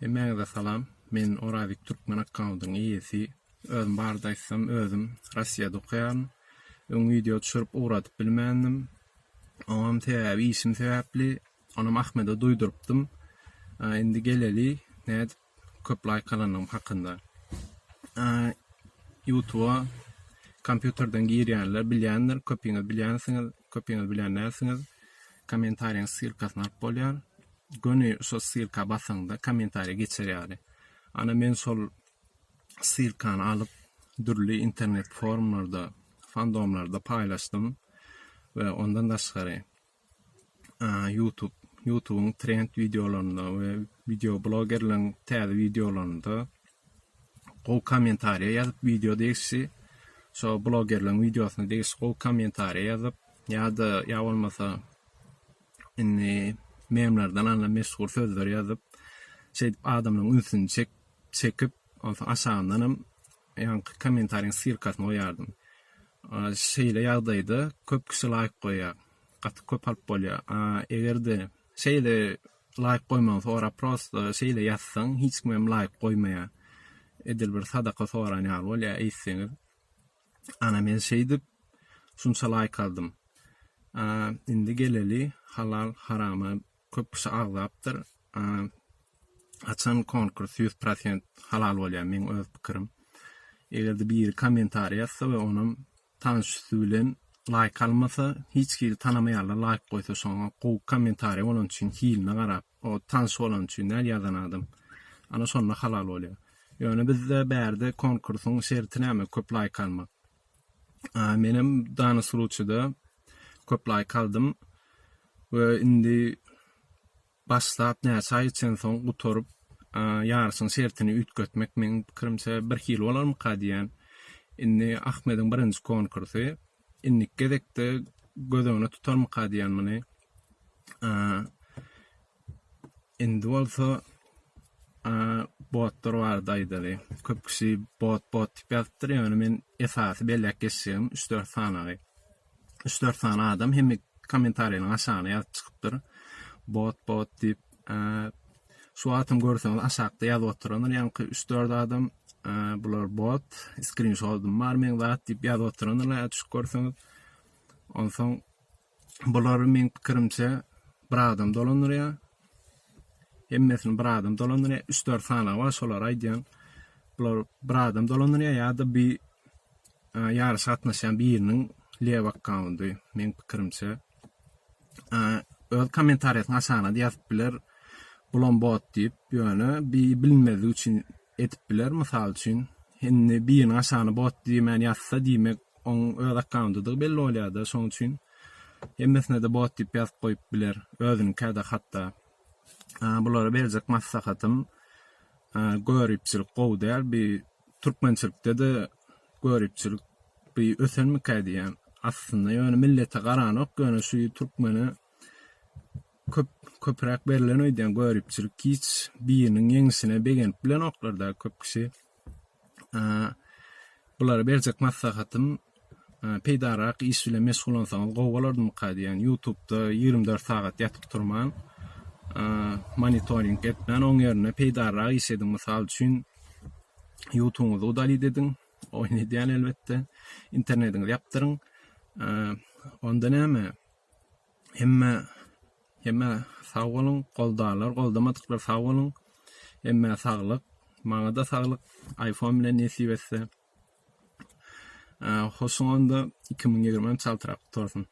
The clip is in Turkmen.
Hemmäňize salam. Men Orazik Türkmen akkaundyň eýesi. Özüm barada aýtsam, özüm Rossiýada okaýaryn. Öň wideo düşürip ugradyp bilmändim. Oňam sebäbi işim sebäpli. Onam Ahmede duýdurypdym. Indi geleli nädip köp laýk alandygym hakynda. Ýutuba kompýuterden girýänler bilýändir, köpüňiz bilýänsiňiz, köpüňiz bilýän dälsiňiz. Kommentariýaň ssylkasyny alyp bolýar. Göni şo ssylka basaňda kommentariýa geçer ýaly. Ana men şol ssylkany alyp dürli internet forumlarda, fandomlarda paýlaşdym we ondan daşgary YouTube YouTube'yň trend wideolarynda we wideo blogerleriň täze wideolarynda gowy kommentariýa ýazyp wideo degişli şo blogerleriň wideosyna degişli gowy kommentariýa ýazyp ýa-da ýa bolmasa indi memlerden alnan meşhur sözleri ýazyp şeýdip adamlaryň ünsüni çek çekip onsoň aşagyndanam ýaňky kommentariýaň ssylkasyny goýardym. Şeýle ýagdaýda köp kişi laýk goýýar. Gaty köp alyp bolýar. Eger-de şeýle laýk goýmagyny sorap prosta şeýle ýazsaň hiç kim hem laýk goýmaýar. Edil bir sadaka soran ýaly bolýar eýtseňiz. Ana men şeýdip şunça laýk aldym. Indi geleli halal harama köp kişi agzapdyr. Haçan konkurs 100% halal bolýar meň öz pikirim. Eger-de biri kommentariý ýazsa we onam tanyş üsti bilen laýk almasa, hiç hili tanamaýanlar laýk goýsa şoňa gowy kommentariý bolany üçin hiline garap, o tanyş bolany üçin däl ýazan adam. Ana şonda halal bolýar. Ýöne bizde bärde konkursyň şerti näme köp laýk almak. Menem dany sluçyda köp laýk aldym we indi başlap näçe aý geçensoň gutaryp ýaryşyň şertini üýtgetmek meň pikirimçe birhili bolarmyka diýýän. Indi Ahmediň birinji konkursy. Indiki gezekde göz öňüne tutarmyka diýýän muny. Indi bolsa botlar barada aýdaly. Köp kişi bot bot diýip ýazypdyr, ýöne men esasy belläp geçjegim üç-dört sanagy. Üç-dört sany adam hemme kommentariýanyň aşagyna ýazyp çykypdyr. Bot bot diýip. Şu wagtam görseňiz aşakda ýazyp oturandyr ýaňky üç-dört adam bular bot, skrinşodym bar meň zat diýip ýazyp oturandyrlar düşüp görseňiz. Onsoň Bulary meň pikirimçe bir adam dolandyrýar. Hemmesini bir adam dolandyrýar. Üç-dört sanagy bar, şolary aýdýan. Bular bir adam dolandyrýar ýa-da bir ýaryşa gatnaşýan biriniň lew akkaundy meň pikirimçe. Öz kommentariýasynyň aşagyna ýazyp biler. Bulam bot diýip, ýöne bir bilinmezlik üçin edip biler. Mysal üçin, indi biriniň aşagyna bot diýmän ýazsa, diýmek oň öz akkaundydygy belli bolýada, şoň üçin hemmesine-de bot diýip ýazyp goýup biler, özüniňkä-de hatda. Bulara berjek maslahatym, göripçilik gowy däl, bi türkmençilikde-de göripçilik bi ösenmikä diýýän. Aslynda ýöne millete garanok, ýöne şu türkmene köp köpräk berlen öýdýän göripçilik hiç biriniň ýeňişine begenip bilenoklar-da köp kişi. Bulara berjek maslahatym peýdalyrak iş bilen meşgullansaňyz gowy bolardymyka diýýän. Ýutubda 24 sagat ýatyp turman, monitoring etmän, oň ýerine peýdalyrak iş ediň. Mysal üçin, Ýutubyňyzy udalit ediň, oýun edýän elbetde, internetiňizi ýapdyryň. Onda näme? Hemme Hemmä sag boluň, goldarlar, goldamadyklar sag boluň. Hemmä saglyk, maňada saglyk, iPhone bilen nesip etse. Hoşuň onda 2020 hem çaltrak gutarsyn.